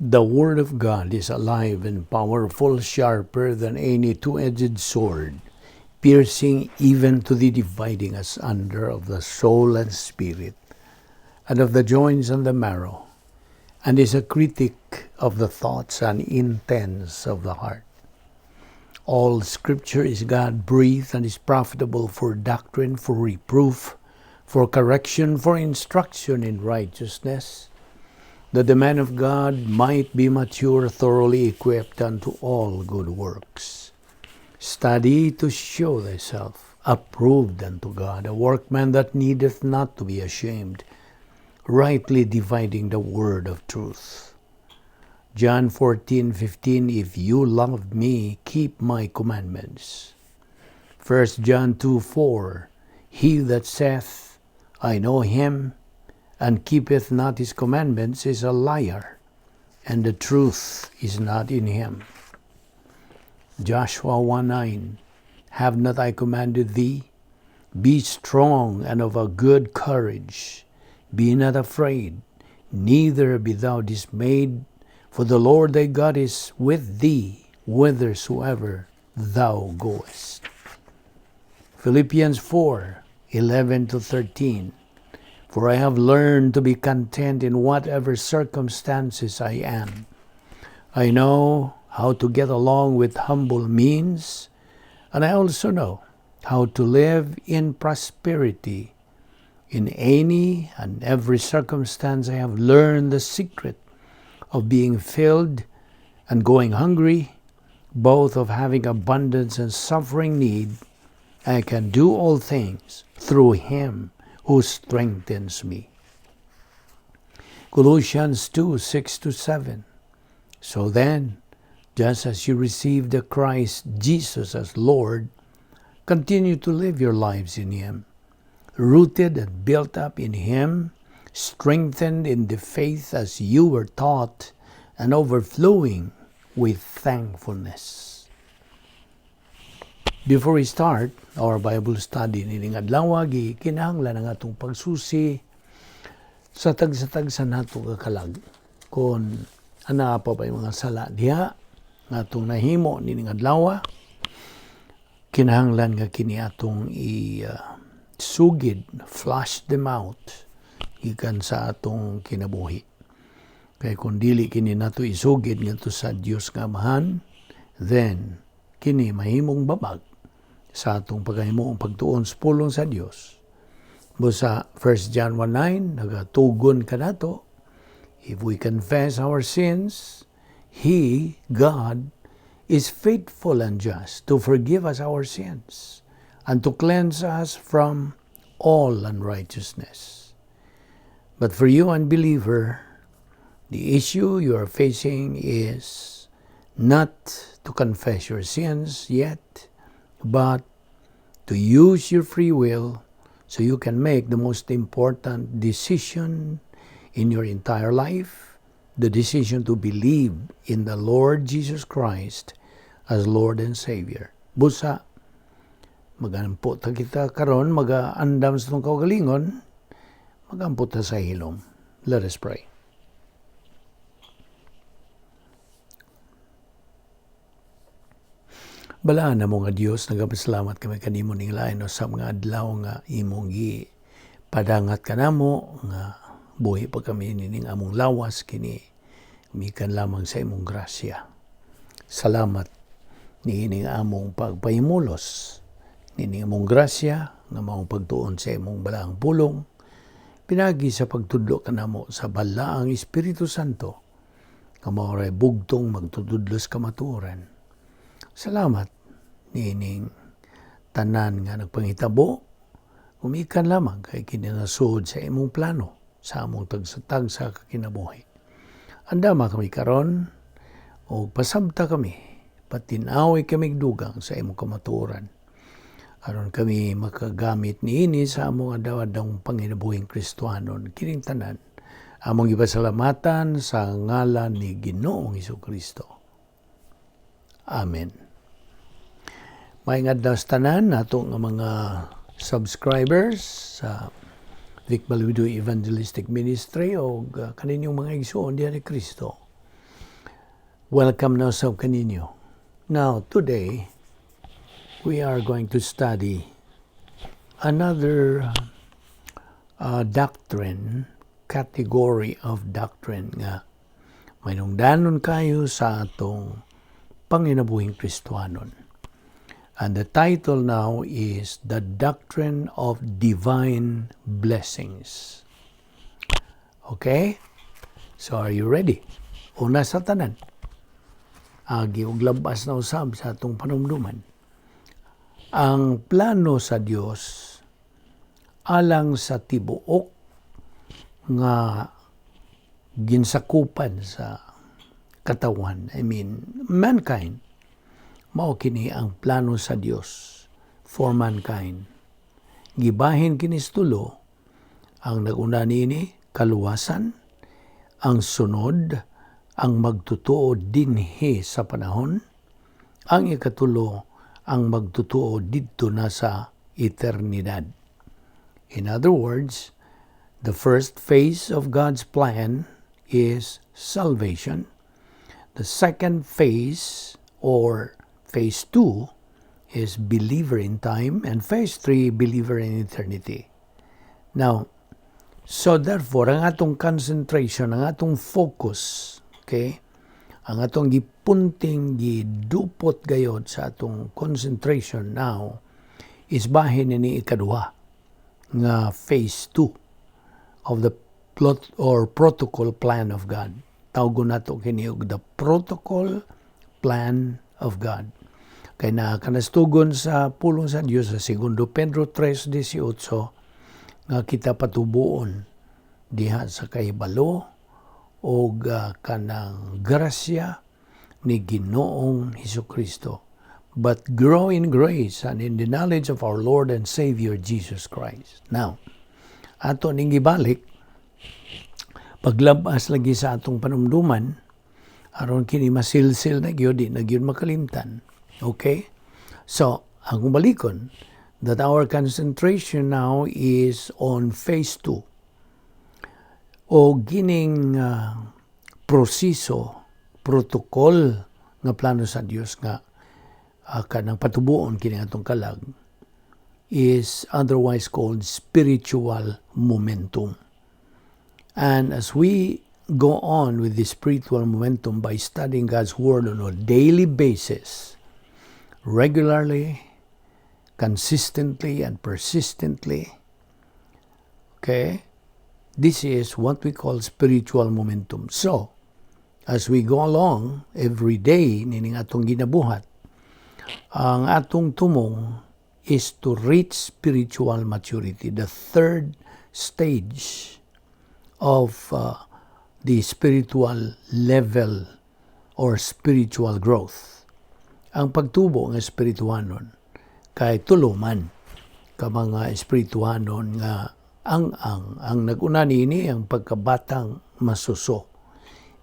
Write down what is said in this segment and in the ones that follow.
The Word of God is alive and powerful, sharper than any two-edged sword, piercing even to the dividing asunder of the soul and spirit, and of the joints and the marrow, and is a critic of the thoughts and intents of the heart. All Scripture is God-breathed and is profitable for doctrine, for reproof, for correction, for instruction in righteousness, that the man of God might be mature, thoroughly equipped unto all good works. Study to show thyself approved unto God, a workman that needeth not to be ashamed, rightly dividing the word of truth. John 14:15, "If you love me, keep my commandments." 1 John 2:4, "He that saith, 'I know him,' and keepeth not his commandments is a liar, and the truth is not in him." Joshua 1:9, "Have not I commanded thee? Be strong and of a good courage. Be not afraid, neither be thou dismayed, for the Lord thy God is with thee whithersoever thou goest." Philippians 4:11 to 13, "For I have learned to be content in whatever circumstances I am. I know how to get along with humble means, and I also know how to live in prosperity. In any and every circumstance, I have learned the secret of being filled and going hungry, both of having abundance and suffering need. I can do all things through Him who strengthens me." Colossians 2:6 to 7, "So then, just as you received the Christ Jesus as Lord, continue to live your lives in Him, rooted and built up in Him, strengthened in the faith as you were taught, and overflowing with thankfulness." Before we start our Bible study nining adlaw, gikinahanglan ang atong pagsusi sa tagsa-tagsa nato ka kalag kung ana pa ba yung mga sala diha nga atong nahimo nining adlaw. Kinahanglan nga kini atong i sugid, flush them out gikan sa atong kinabuhi, kay kung dili kini nato isugid ngadto sa Dios nga Amahan, then kini mahimong babag sa atong pagahimo pagtuon sa pulong sa Dios. Busa 1 John 1:9 nagatugon kanato, if we confess our sins, He, God, is faithful and just to forgive us our sins and to cleanse us from all unrighteousness. But for you, unbeliever, the issue you are facing is not to confess your sins yet, but to use your free will so you can make the most important decision in your entire life, the decision to believe in the Lord Jesus Christ as Lord and Savior. Busa, magampo ta kita karon, magaandam sa atong kaugalingon, magampo ta sa hilom. Let us pray. Balaan namo nga Dios, nagapasalamat kami kanimo ning lain sa mga adlaw nga imong gi padangat kanamo nga buhi pa kami nining among lawas, kini mikan lamang sa imong grasya. Salamat niining among pagpahimulos, nining among grasya nga maong pagtuon sa imong balaang pulong pinagi sa pagtudlo kanamo sa balaang Espiritu Santo nga mao ray bugtong magtutudlos kamatuoran. Salamat niining tanan nga nagpanghitabo, gumikan lamang kay kini nasuod sa imong plano sa among tagsa-tagsa ka kinabuhi. Andama kami karon o pasabta kami, patin-awi kami dugang sa imong kamatuoran, aron kami makagamit niini sa among adlaw-adlawng panginabuhing Kristohanon. Kining tanan among gipasalamatan sa ngalan ni Ginoong Kristo. Amen. Maayong adlaw sa tanan nato nga mga subscribers sa Vic Maluido Evangelistic Ministry o kaninyong mga igsoon diha ni Kristo. Welcome na sa kaninyo. Now, today, we are going to study another doctrine, category of doctrine nga mahinungdanon kayo sa atong panginabuhing Kristohanon. And the title now is The Doctrine of Divine Blessings. Okay? So are you ready? Una sa tanan, agi og labas na usab sa atong panumduman. Ang plano sa Dios alang sa tibuok nga ginsakupan sa katawan, I mean, mankind, mao kini ang plano sa Dios for mankind. Gibahin kini sa tulo: ang naguna niini, kaluwasan; ang sunod, ang magtotoo dinhi sa panahon; ang ikatulo, ang magtotoo didto na sa eternidad. In other words, the first phase of God's plan is salvation. The second phase, or phase two, is believer in time, and phase three, believer in eternity. Now, so therefore, ang atong concentration, ang atong focus, okay, ang atong gipunting, gidupot gayod sa atong concentration now is bahin ni ikaduha nga phase 2 of the plot or protocol plan of God. Tawgon nato kini og the protocol plan of God. Kay na kanastugon sa pulong sa Dios sa Segundo Pedro 3:18 nga kita patubuon diha sa kahibalo og kanang grasya ni Ginoong Hesukristo. But grow in grace and in the knowledge of our Lord and Savior Jesus Christ. Now, ato ning gibalik, paglabas lagi sa atong panumduman, aron kini masilsil na gyud, di na gyud makalimtan. Okay? So, ang balikon, that our concentration now is on phase 2 o gining proseso, protocol nga plano sa Dios nga kanang patubuon kini atong kalag is otherwise called spiritual momentum. And as we go on with the spiritual momentum by studying God's Word on a daily basis, regularly, consistently, and persistently, okay, this is what we call spiritual momentum. So, as we go along every day, nining atong ginabuhat, ang atong tumong is to reach spiritual maturity, the third stage of the spiritual level or spiritual growth. Ang pagtubo ng espirituhanon kay tulo man ka mga espirituhanon nga ang naguna niini, ang pagkabatang masuso,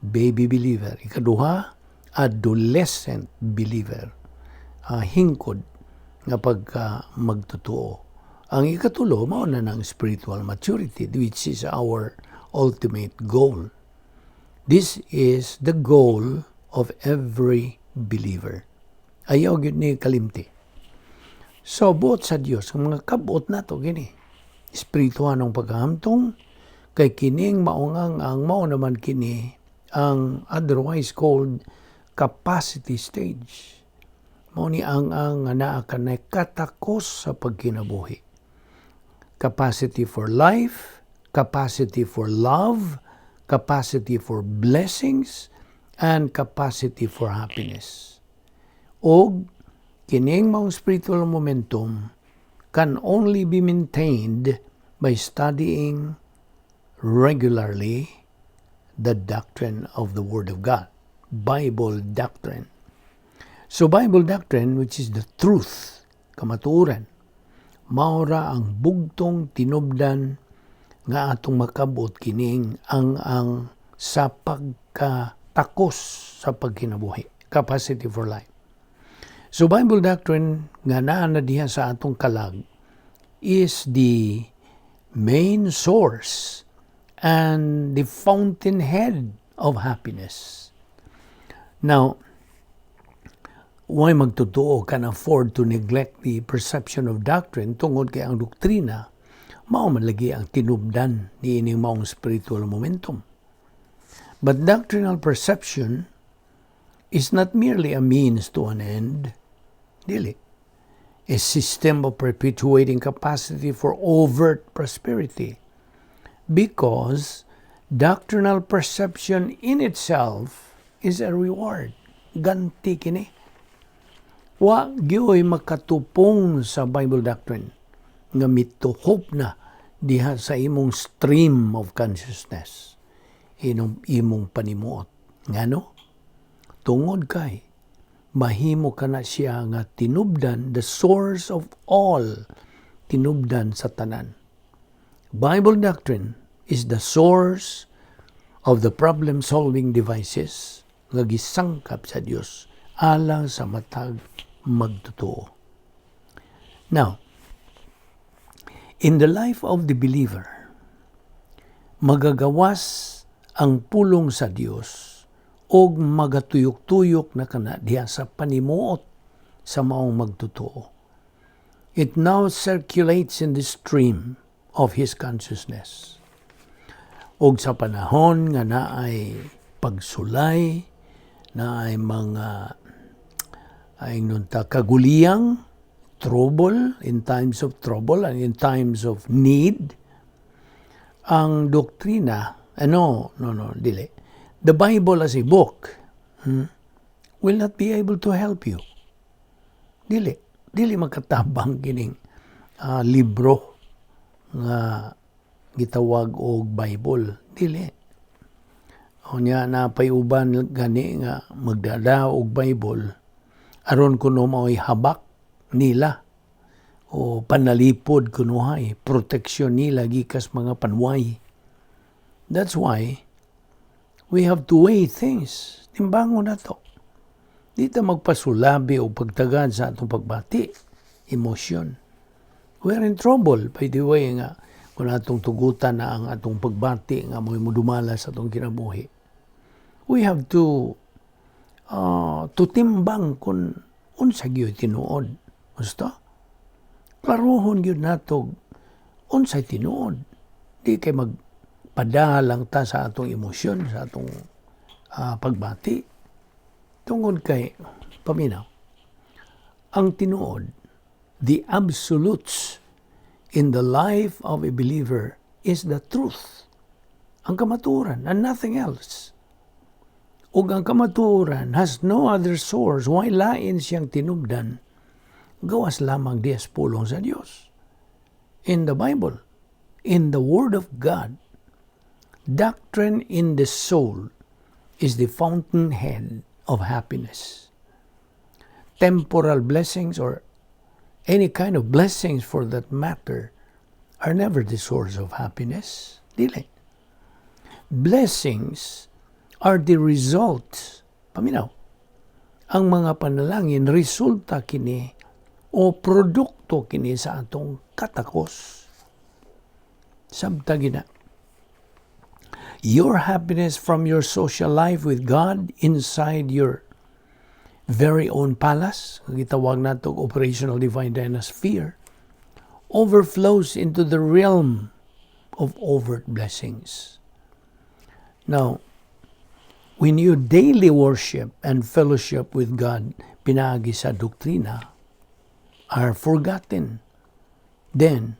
baby believer. Ikaduha, adolescent believer, hingkod nga pagka magtotoo. Ang ikatulo, mao na ng spiritual maturity, which is our ultimate goal. This is the goal of every believer. Ayaw gyud ni kalimti. So buot sa Dios ang mga kabot nato kini espirituhanong pagkahamtong, kay kining maungang ang mao naman kini ang otherwise called capacity stage. Mao ni ang nga naa ka na katakos sa pagkinabuhi. Capacity for life, capacity for love, capacity for blessings, and capacity for happiness. Og kining maong spiritual momentum can only be maintained by studying regularly the doctrine of the Word of God, Bible doctrine. So Bible doctrine, which is the truth, kamatuoran, maura ang bugtong tinubdan nga atong makabot kining ang sa pagkatakos sa pagkinabuhi, capacity for life. So Bible doctrine nga naa na diha sa atong kalag is the main source and the fountainhead of happiness. Now, why magtotoo can afford to neglect the perception of doctrine tungod kay ang doktrina mao man lagi ang tinubdan niining maong spiritual momentum. But doctrinal perception is not merely a means to an end. Dili. A system of perpetuating capacity for overt prosperity. Because doctrinal perception in itself is a reward. Ganti kini. Wa gyoy makatupong sa Bible doctrine nga mituhop na diha sa imong stream of consciousness, imong panimuot. Ngano? Tungod kay mahimo ka na siya nga tinubdan, the source of all, tinubdan sa tanan. Bible doctrine is the source of the problem-solving devices nga gisangkap sa Dios alang sa matag magtotoo. Now, in the life of the believer, magagawas ang pulong sa Dios og magatuyok-tuyok na kana diha sa panimuot sa maong magtotoo. It now circulates in the stream of his consciousness. Og sa panahon nga naay pagsulay, naay mga ay nunta kaguliyang, trouble, in times of trouble and in times of need, ang doktrina, ano, no, dili. The Bible as a book will not be able to help you. Dili. Dili makatabang kining libro nga gitawag og Bible. Dili. O niya na uban gani nga magdala og Bible aron kuno mao'y habak nila o panalipod kunuhay, proteksyon nila gikas mga panway. That's why we have to weigh things. Timbangon na to. Di ta magpasulabi o pagtagad sa atong pagbati, emosyon. We're in trouble, by the way, nga kung atong tugutan na ang atong pagbati nga mo'y modumala sa atong kinabuhi. We have to timbang kung unsa gyud tinuod. Gusto? Klarohon gyud nato unsay tinuod. Di kay magpadalang ta sa atong emosyon, sa atong pagbati. Tungod kay, paminaw, ang tinuod, the absolutes in the life of a believer is the truth. Ang kamatuoran and nothing else. Ug ang kamatuoran has no other source. Why lain siyang tinubdan gawas lamang diha sa pulong sa Dios. In the Bible, in the Word of God, doctrine in the soul is the fountainhead of happiness. Temporal blessings or any kind of blessings for that matter are never the source of happiness. Dili. Blessings are the result. Paminaw. Ang mga panalangin, resulta kini o produkto kini sa atong katakos. Sabta gina. Your happiness from your social life with God inside your very own palace, gitawag nato operational divine dynasphere, overflows into the realm of overt blessings. Now, when you daily worship and fellowship with God, pinaagi sa doktrina, are forgotten, then,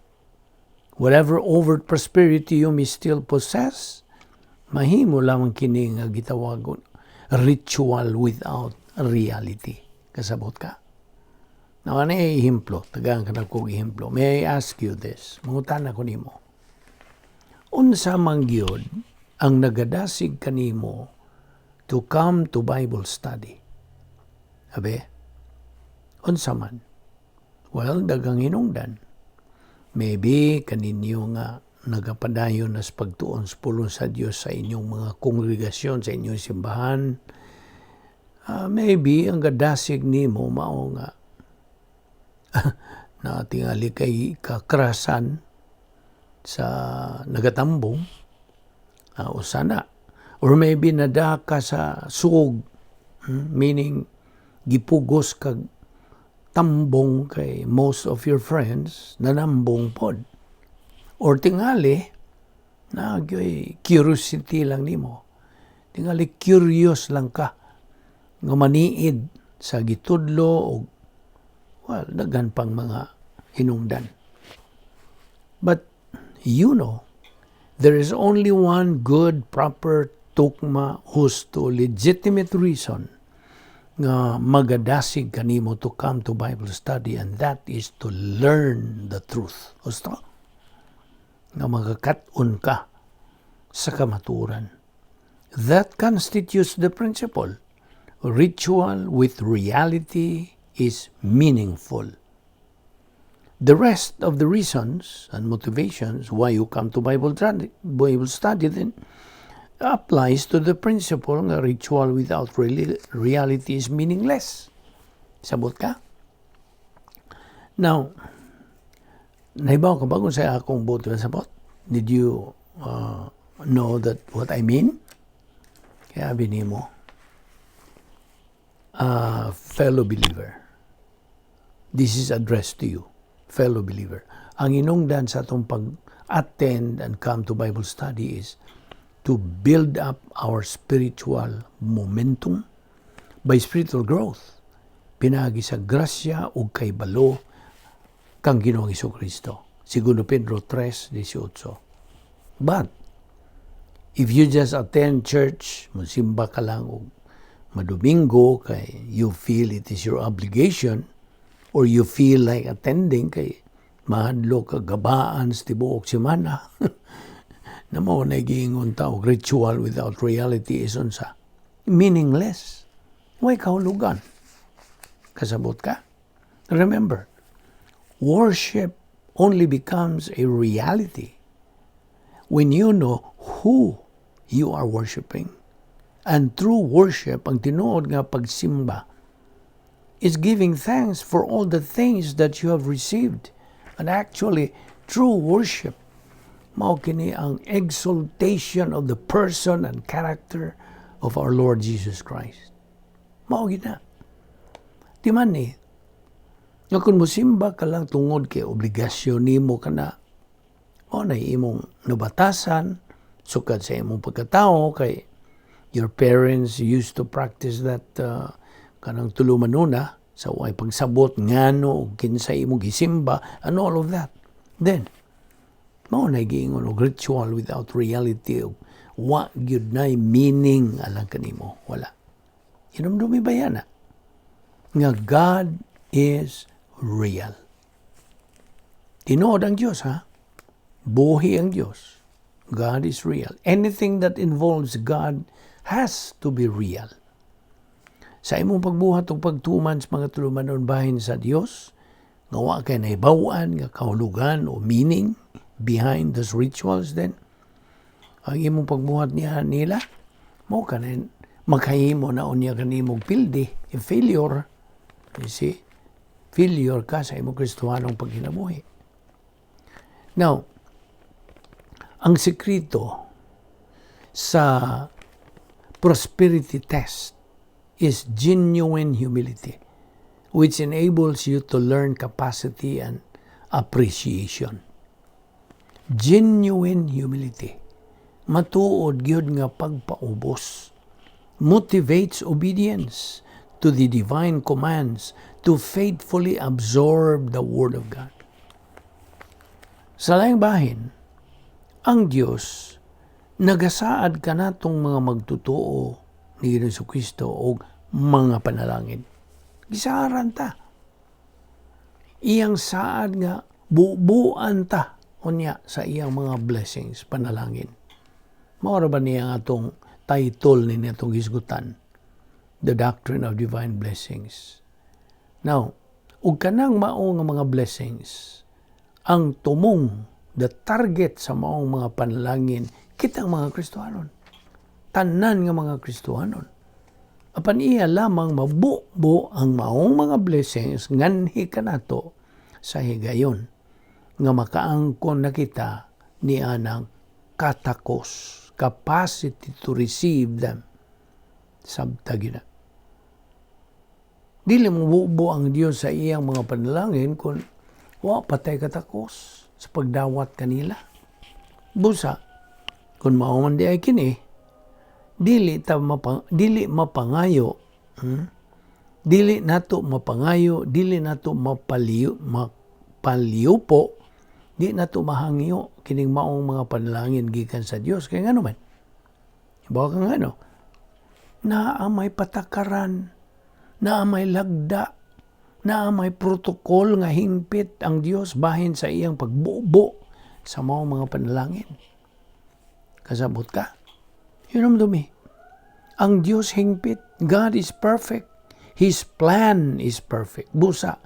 whatever overt prosperity you may still possess, mahimo lamang kini nga gitawagon ritual without reality. Kasabot ka? Now, ano ay ehemplo? Tagaan ka na kog ehemplo. May I ask you this? Mangutana ko nimo. Unsa man gyud ang nagadasig kanimo to come to Bible study? Abe? Unsa man? Well, daghang hinungdan. Maybe kaninyo nga nagapadayon na sa pagtuon sa pulong sa Dios sa inyong mga kongregasyon, sa inyong simbahan. Maybe ang gadasig nimo mao nga na tingali kay kakrasan sa nagatambong, o sana or maybe nada ka sa suog. Meaning, gipugos kag tambong kay most of your friends nanambong pod. Or tingali, na curiosity lang nimo. Tingali curious lang ka nga maniid sa gitudlo o, well, daghan pang mga hinungdan. But there is only one good, proper, tukma, husto, legitimate reason nga magadasig kanimo to come to Bible study, and that is to learn the truth. Husto? Nga magakat-on ka sa kamatuoran. That constitutes the principle. Ritual with reality is meaningful. The rest of the reasons and motivations why you come to Bible study then applies to the principle nga ritual without reality is meaningless. Sabot ka? Now, nahibaw ka ba kung sa akong buot sabot? Did you know that what I mean? Kaya abi nimo, fellow believer, this is addressed to you, fellow believer. Ang inungdan sa atong pag-attend and come to Bible study is to build up our spiritual momentum by spiritual growth. Pinaagi sa grasya ug kaybalo kang Ginoong Kristo. Segundo Pedro 3:18. But if you just attend church, musimba ka lang og madomingo kay you feel it is your obligation or you feel like attending kay mahadlok ka gabaan sa tibuok semana, na mao na giingon ta og ritual without reality is unsa? Meaningless. Way kahulugan. Kasabot ka? Remember, worship only becomes a reality when you know who you are worshiping. And true worship, ang tinuod nga pagsimba, is giving thanks for all the things that you have received. And actually, true worship, mao kini ang exaltation of the person and character of our Lord Jesus Christ. Mao gina. Di man ni, nga kung musimba ka lang tungod kay obligasyon nimo kana, mao na imong nabatasan, sukad sa imong pagkatao, kay your parents used to practice that kanang tulumanuna sa way pagsabot ngano ug kinsa imong gisimba and all of that. Then, mao na giingon og ritual without reality, og wa gyud nay meaning alang kanimo, wala. Hinumdumi ba yan, ah? Nga God is real. Tinuod ang Diyos, ha? Buhi ang Diyos. God is real. Anything that involves God has to be real. Sa imong pagbuhat og pagtuman sa mga tulumanon bahin sa Dios, nga wa kay nahibaw-an nga kahulugan o meaning behind those rituals, then ang imong pagbuhat niya nila mo kanin makahimo na unya kanimong pildi, failure. You see, failure ka sa imong Kristohanong pagkinabuhi. Now, ang sekreto sa prosperity test is genuine humility, which enables you to learn capacity and appreciation. Genuine humility, matuod gyud nga pagpaubos, motivates obedience to the divine commands to faithfully absorb the Word of God. Sa laing bahin, ang Dios nagasaad kanatong mga magtotoo ni Hesus Kristo og mga panalangin. Gisaaran ta. Iyang saad nga bubuan ta unya sa iyang mga blessings, panalangin. Mao ra ba niya ang atong title ni atong hisgutan? The Doctrine of Divine Blessings. Now, ug kanang mao nga mga blessings, ang tumong, the target sa maong mga panalangin, kitang mga Kristohanon. Tanan nga mga Kristohanon. Apan iya lamang mabubo ang maong mga blessings nganhi kanato sa higayon nga makaangkon na kita ni anang katakos, capacity to receive them. Sabta gina. Dili mobubo ang Dios sa iyang mga panalangin kung wa pa tay katakos sa pagdawat kanila. Busa, kung mao man diay kini, dili mapangayo, Dili nato mapangayo, dili nato mapaliupo, di nato mahangyo kining maong mga panalangin gikan sa Dios. Kay ngano man? Ibaw ka ngano? Naa may patakaran, naa may lagda, naa may protocol nga hingpit ang Dios bahin sa iyang pagbubo sa maong mga panalangin. Kasabot ka? Hinumdumi. Ang Dios hingpit. God is perfect. His plan is perfect. Busa,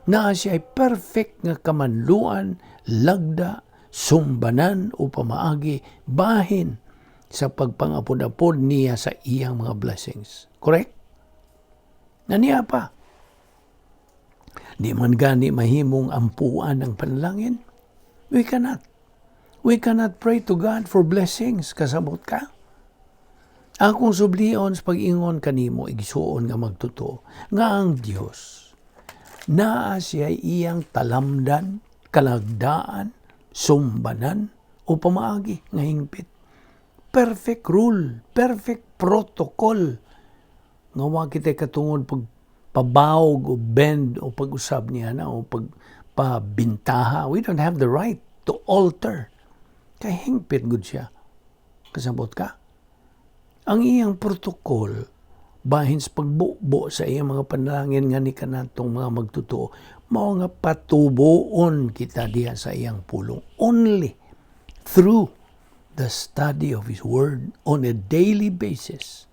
naa siya ay perfect nga kamanluan, lagda, sumbanan o pamaagi, bahin sa pagpangapod-apod niya sa iyang mga blessings. Correct? Na niya pa. Di man gani mahimong ampuan ang panalangin. We cannot. We cannot pray to God for blessings. Kasabot ka? Akong sublion sa pag-ingon kanimo, igsuon nga magtotoo, nga ang Dios naa siya iyang talamdan, kalagdaan, sumbanan o pamaagi nga hingpit. Perfect rule, perfect protocol nga wa kita katungod pag pabawog o bend o pag-usab niya na o pag pabintaha. We don't have the right to alter. Kay hingpit gud siya. Kasabot ka? Ang iyang protocol bahin sa pagbubo sa iyang mga panalangin nga ni kanatong mga magtotoo, mao nga patubuon kita diha sa iyang pulong, only through the study of His Word on a daily basis,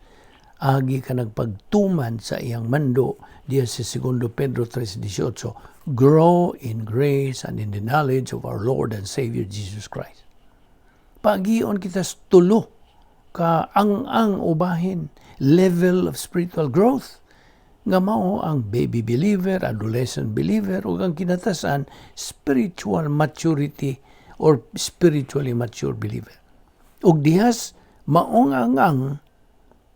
agi ka nagpagtuman sa iyang mando diha sa 2 Pedro 3:18, "Grow in grace and in the knowledge of our Lord and Savior Jesus Christ." Pagion kita sa tulo ka ang-ang ubahin level of spiritual growth nga mao ang baby believer, adolescent believer ug ang kinatasan, spiritual maturity or spiritually mature believer. Ug dihas maong ang-ang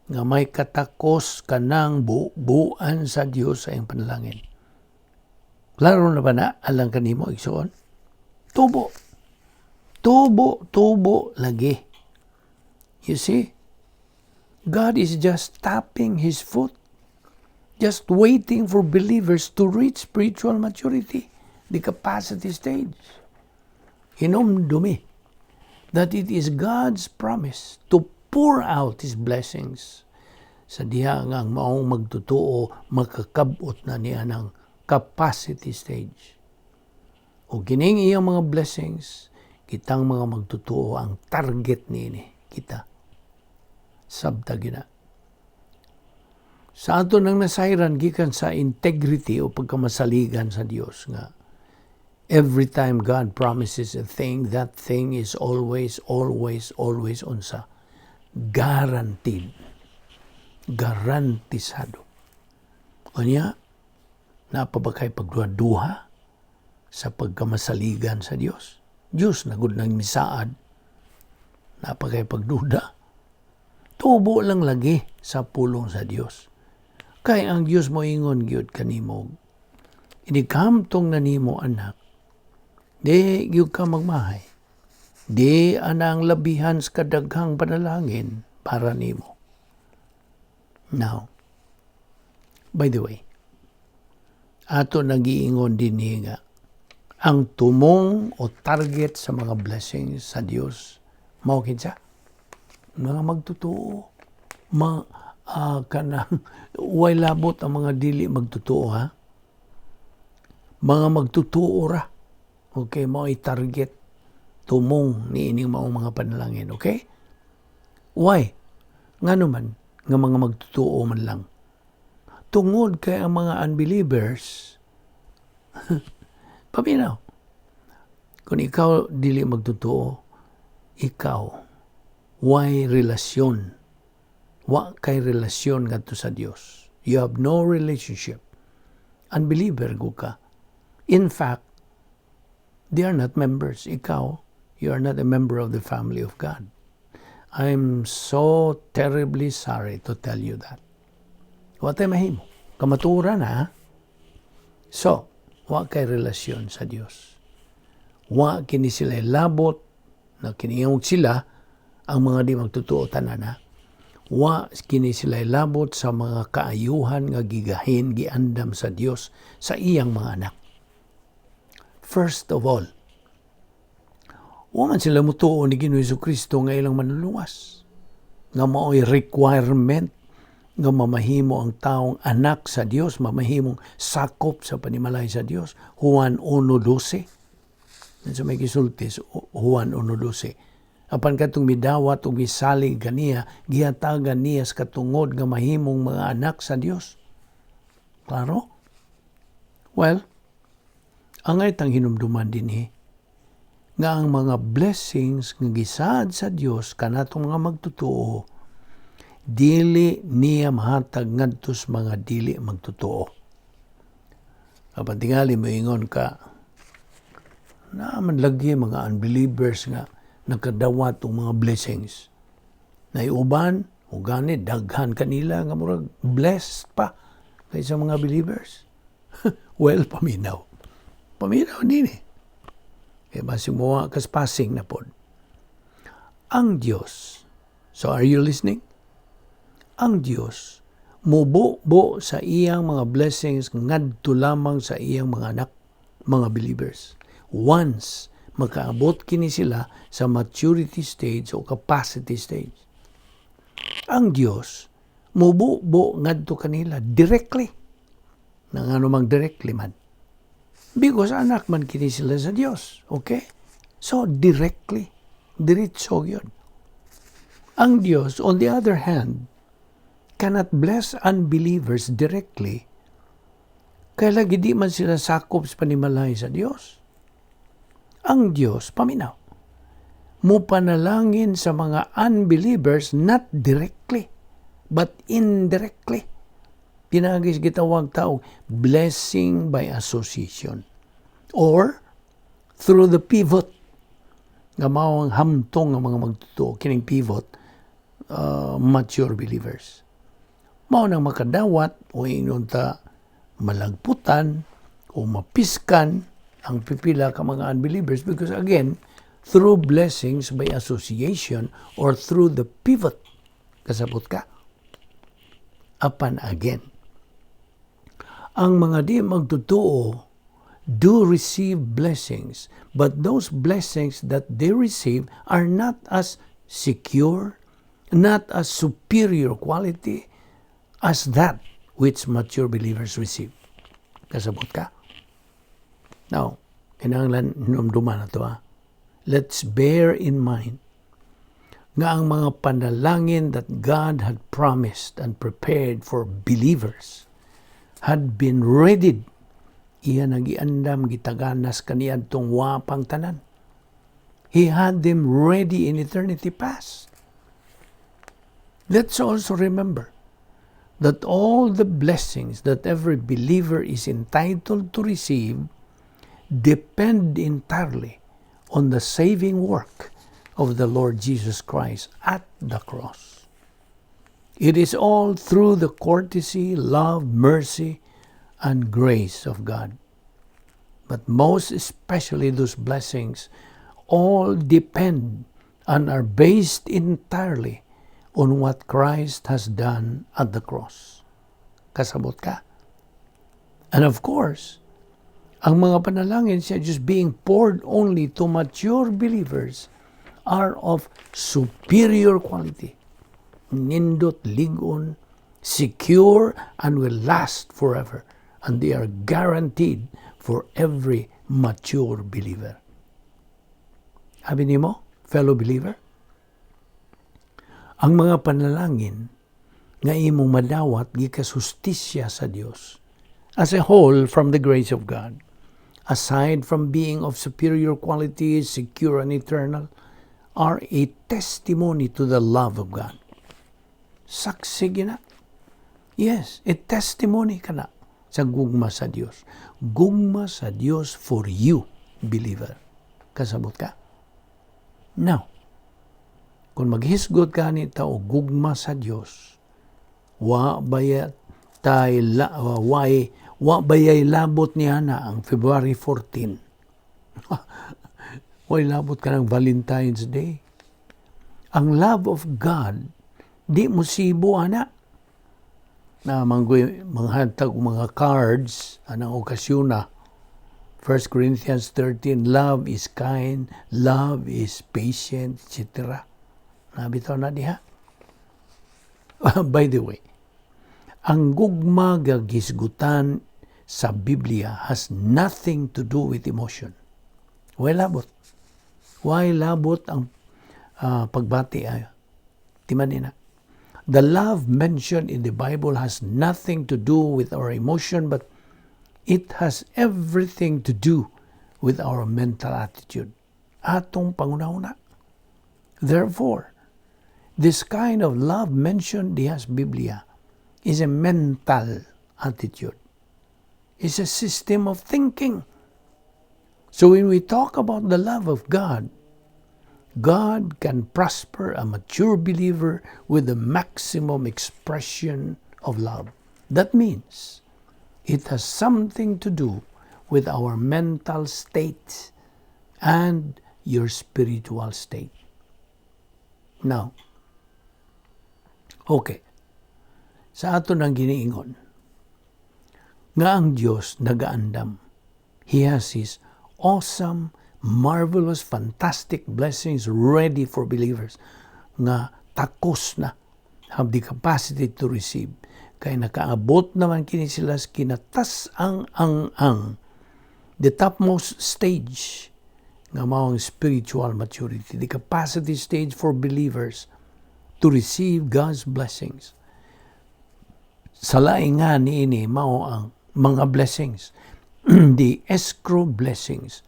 nga may katakos kanang bubuan sa Dios sa iyang panalangin. Klaro na ba na alang kanimo, igsuon? Tubo. Tubo, tubo lagi. You see, God is just tapping His foot, just waiting for believers to reach spiritual maturity, the capacity stage. Hinumdumi that it is God's promise to pour out His blessings sa diha nga ang maong magtotoo makakabot na niya ng capacity stage. O kining iyang mga blessings, kitang mga magtotoo ang target niini kita. Sabta gina. Sa ato nang nasayran gikan sa integrity o pagkamasaligan sa Dios nga every time God promises a thing, that thing is always, always, always unsa? Guaranteed. Garantisado. Unya, naa pa ba kay pagduha sa pagkamasaligan sa Dios? Dios na gud nang misaad. Naa pa kay pagduda? Tubo lang lagi sa pulong sa Dios. Kay ang Dios moingon gyud kanimo, "Inikamtong na nimo, anak, di gyud ka magmahay. Di anang labihan sa kadaghang panalangin para nimo." Now, by the way, ato nagiingon din nga ang tumong o target sa mga blessings sa Dios mao kinsa? Mga magtotoo. Ma kanang way labot ang mga dili magtotoo, ha. Mga magtotoo ra. Okay, mao ay target tumong niining maong mga panalangin, okay? Why? Ngano man nga mga magtotoo man lang? Tungod kay ang mga unbelievers, paminaw. Kung ikaw dili magtotoo, ikaw way relasyon. Wa kay relasyon ngadto sa Dios. You have no relationship. Unbeliever gud ka. In fact, they are not members. Ikaw, you are not a member of the family of God. I'm so terribly sorry to tell you that. Wa tay mahimo. Kamatuoran ha? So, wa kay relasyon sa Dios. Wa kini sila labot na kiniyong sila ang mga di magtotoo tanan ha. Wa kini sila labot sa mga kaayuhan nga gigahin giandam sa Dios sa iyang mga anak. First of all, wa man sila mutuo ni Ginoong Kristo nga ilang manluluwas. Nga mao'y requirement nga mamahimo ang taong anak sa Dios, mamahimong sakop sa panimalay sa Dios. Juan 1:12. Sa may gisulti sa Juan 1:12. Apan katong midawat ug misalig kaniya, gihatagan niya sa katungod nga mahimong mga anak sa Dios. Klaro? Well, angay tang hinumduman dinhi nga ang mga blessings nga gisaad sa Dios kanatong mga magtotoo, dili niya mahatag ngadto sa mga dili magtotoo. Apan tingali moingon ka, naa man lagi mga unbelievers nga nakadawat og mga blessings. Naiuban, o gani, daghan kanila nga murag blessed pa kaysa mga believers. Well, paminaw. Paminaw din eh. Kaya basig mo kas passing na pod. Ang Dios. So are you listening? Ang Dios mubo-bo sa iyang mga blessings ngadto lamang sa iyang mga anak, mga believers. Once makaabot kini sila sa maturity stage o capacity stage. Ang Dios mubo-bo ngadto kanila directly. Nang ano mang directly man? Because anak man kini sila sa Dios. Okay? So, directly. Diretso yun. Ang Dios, on the other hand, cannot bless unbelievers directly kay lagi di man sila sakop sa panimalay sa Dios. Ang Dios, paminaw, mupanalangin sa mga unbelievers not directly, but indirectly. Pinaagi sa gitawag ta og blessing by association or through the pivot nga mao ang hamtong ng mga magtotoo kining pivot, mature believers mao nang makadawat o ingon ta malagputan o mapiskan ang pipila ka mga unbelievers because, again, through blessings by association or through the pivot. Kasabot ka? Apan again, ang mga di magtotoo do receive blessings, but those blessings that they receive are not as secure, not as superior quality as that which mature believers receive. Kasabot ka? Now, kinahanglan hinumduman na to ha. Let's bear in mind nga ang mga panalangin that God had promised and prepared for believers had been readied, iya nagiandam gitaganas kaniadtong wa pang tanan. He had them ready in eternity past. Let's also remember that all the blessings that every believer is entitled to receive depend entirely on the saving work of the Lord Jesus Christ at the cross. It is all through the courtesy, love, mercy, and grace of God. But most especially those blessings all depend and are based entirely on what Christ has done at the cross. Kasabot ka? And of course, ang mga panalangin siya just being poured only to mature believers are of superior quality. Nindot, ligon, secure, and will last forever. And they are guaranteed for every mature believer. Abi nimo, fellow believer, ang mga panalangin nga imong madawat gikas hustisya sa Dios as a whole from the grace of God, aside from being of superior quality, secure and eternal, are a testimony to the love of God. Saksi na. Yes, a testimony kana sa gugma sa Dios. Gugma sa Dios for you, believer. Kasabot ka? Now, kung maghisgot ka ni tao gugma sa Dios, wa baya Wa tay la, why wa bayay labot niya na ang February 14. Way labot ka ng Valentine's Day. Ang love of God, di mo sibo ana. Na manggoy manghatag og mga cards anang okasyon na 1 Corinthians 13, love is kind, love is patient, etc. Nabitaw na diha. By the way, ang gugma nga gisgutan sa Biblia has nothing to do with emotion. Way labot. Way labot ang pagbati ay. Timan na. The love mentioned in the Bible has nothing to do with our emotion, but it has everything to do with our mental attitude. Atong panghunahuna. Therefore, this kind of love mentioned diha sa Biblia is a mental attitude. It's a system of thinking. So when we talk about the love of God, God can prosper a mature believer with the maximum expression of love. That means it has something to do with our mental state and your spiritual state. Now, okay. Sa ato nang giniingon, nga ang Dios nagaandam. He has His awesome, marvelous, fantastic blessings ready for believers nga takos na, have the capacity to receive. Kay nakaabot naman kini sila sa kinatas ang the topmost stage nga mao ang spiritual maturity, the capacity stage for believers to receive God's blessings. Sa laing nga niini mao ang mga blessings, the escrow blessings.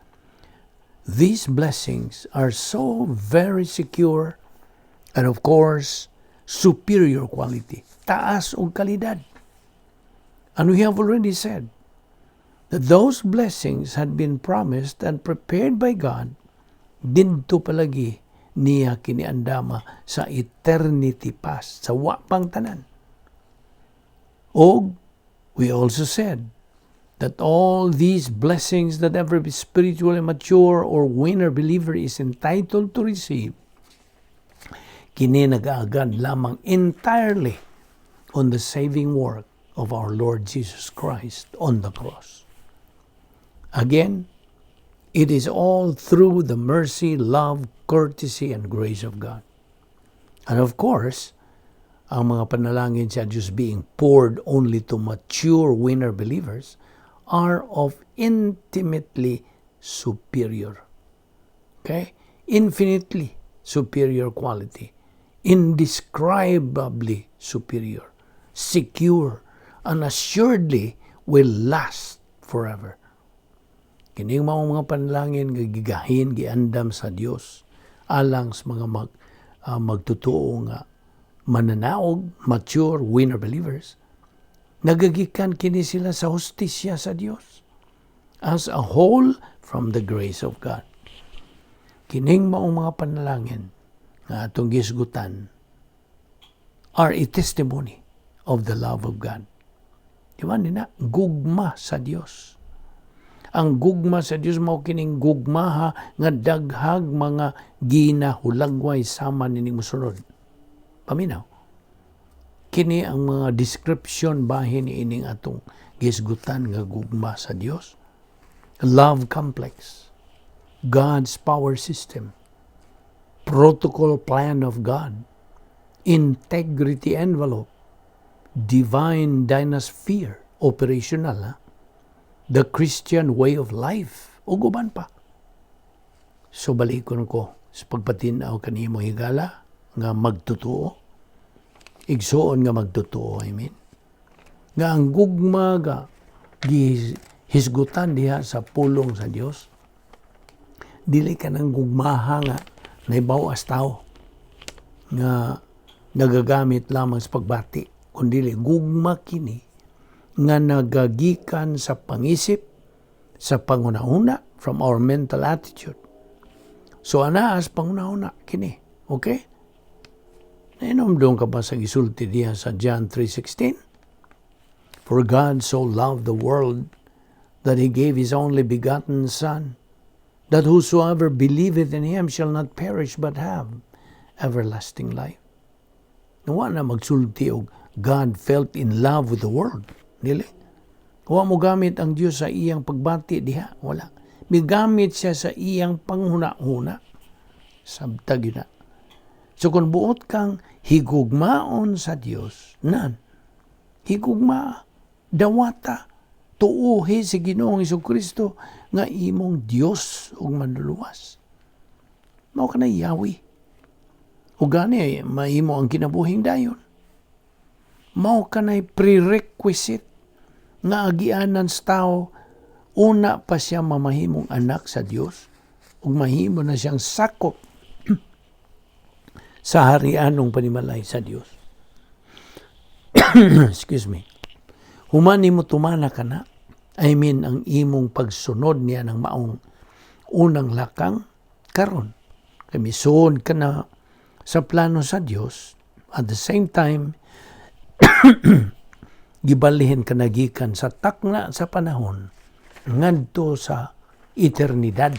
These blessings are so very secure and, of course, superior quality. Taas og kalidad. And we have already said that those blessings had been promised and prepared by God didto palagi niya kiniandama sa eternity past, sa wa pang tanan. Og we also said that all these blessings that every spiritually mature or winner believer is entitled to receive, kini nagaagad lamang entirely on the saving work of our Lord Jesus Christ on the cross. Again, it is all through the mercy, love, courtesy, and grace of God. And of course, ang mga panalangin sa Diyos being poured only to mature winner believers are of intimately superior. Okay? Infinitely superior quality. Indescribably superior. Secure and assuredly will last forever. Kining mga panalangin nga gigahin, giandam sa Dios alang sa mga magtutuo nga mananaog, mature winner believers, nagagikan kini sila sa hustisya sa Dios as a whole from the grace of God. Kining maong mga panalangin nga atong gisgutan are a testimony of the love of God. Di ba nina? Gugma sa Dios. Ang gugma sa Dios mao kining gugmaha nga daghag mga ginahulagway sama nining mosunod. Paminaw. Kini ang mga description bahin ining atong gisgutan nga gugma sa Dios. Love complex, God's power system, protocol plan of God, integrity envelope, divine dynasphere, operational, ha? The Christian way of life, ug uban pa. So balikon ko sa pagpatin-aw kanimo, higala nga magtutuo, igsuon nga magtutuo, I mean, nga ang gugma ga gihisgutan diha sa pulong sa Dios dili ka ng gugmaha nga naibaw as tao nga nagagamit lamang sa pagbati, kundi gugma kini nga nagagikan sa pangisip, sa panghunahuna, from our mental attitude. So anaas panghunahuna kini, okay? Nainomdong ka ba sa gisulti diha sa John 3:16? For God so loved the world that he gave his only begotten Son, that whosoever believeth in him shall not perish but have everlasting life. Wa na magsulti og God felt in love with the world. Dili. Wa mo gamit ang Dios sa iyang pagbati diha. Wala. Migamit siya sa iyang panghuna-huna. Sabta gyud na. So kung buot kang higugmaon sa Dios, nan, higugma, dawata, tuuhi si Ginoong Kristo nga imong Dios ug manluluwas. Mao ka na yawi. Ug gani mahimo ang kinabuhing dayon. Mao kanay prerequisite nga agianan sa tao una pa siya mamahimong anak sa Dios ug mahimo na siyang sakop sa harianong panimalay sa Dios. Excuse me. Human nimo tumana ka na, I mean, ang imong pagsunod niya ng maong unang lakang karon. Kay misuod ka na sa plano sa Dios, at the same time, gibalihin ka na gikan sa takna sa panahon ngadto sa eternidad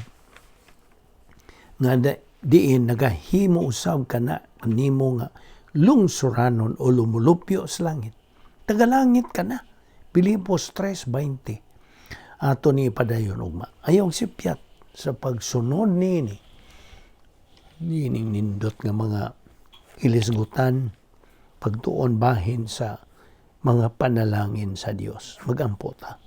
nga diin nagahimo usab ka na nimo nga lungsuranon o lumulupyo sa langit. Tagalangit ka na. Pilipos 3:20. Ato ni ipadayon ugma. Ayaw sipyat sa pagsunod niini. Niining nindot nga mga ilisgutan, pagtuon bahin sa mga panalangin sa Dios. Magampo ta.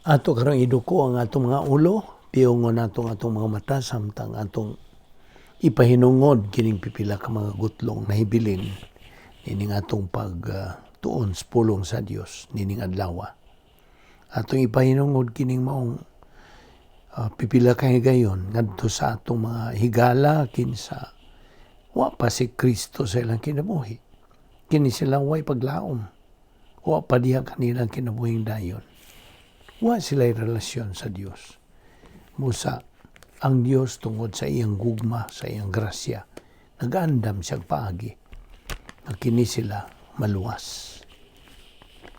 Ato karong iduko ang atong mga ulo, piyongon nato ang atong mga mata samtang atong ipahinungod kining pipila ka mga gutlong nahibilin nining atong pagtuon sa pulong sa Dios nining adlaw. Atong ipahinungod kining maong pipila ka higayon ngadto sa atong mga higala kinsa wa pa si Kristo sa ilang kinabuhi. Kini sila way paglaom. Wa pa diha kanilang kinabuhing dayon. Wa sila relasyon sa Dios. Musa, ang Dios tungod sa iyang gugma, sa iyang grasya, nag-andam siyang paagi nga kini sila maluwas.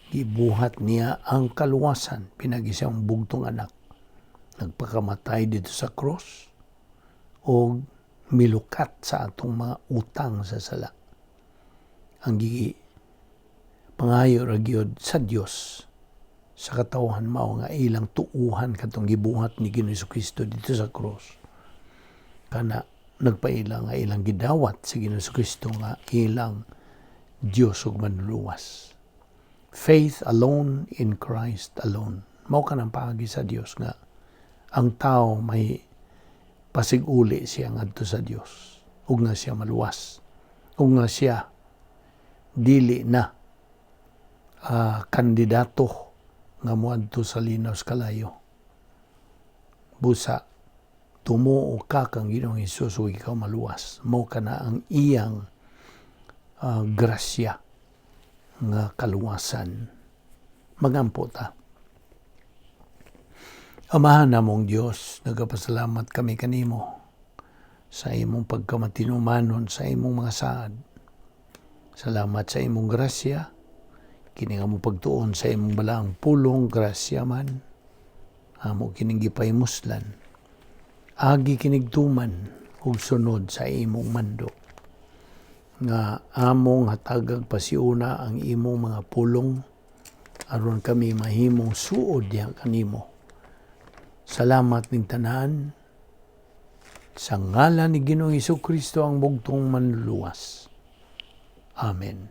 Gibuhat niya ang kaluwasan pinagi siyang bugtong anak. Nagpakamatay dito sa cross o milukat sa atong mga utang sa sala. Ang gi pangayo ra gyud sa Dios sa katawhan mao nga ilang tuuhan katong gibuhat ni Ginoong Kristo dito sa cross. Kana nagpaila nga ilang gidawat sa Ginoong Kristo nga ilang Dios ug manluluwas. Faith alone in Christ alone. Mao kanang paagi sa Dios nga ang tao may pasiguli siya ngadto sa Dios ug nga siya maluwas ug nga siya dili na kandidato nga moadto sa linaw sa kalayo. Busa tumuo ka kang Ginoong Hesus ug ikaw maluwas. Mao kana ang iyang grasya nga kaluwasan. Magampo ta. Amahan namong Dios, nagapasalamat kami kanimo sa imong pagkamatinumanon sa imong mga saad. Salamat sa imong grasya, kini nga mo pagtuon sa imong balaang pulong, grasya man. Amo kining gipahimuslan. Agi kinigtuman ug sunod sa imong mando. Nga among hatagag pasiuna ang imong mga pulong aron kami mahimong suod diha kanimo. Salamat ning tanan sa ngalan ni Ginoong Kristo ang bugtong manluluwas. Amen.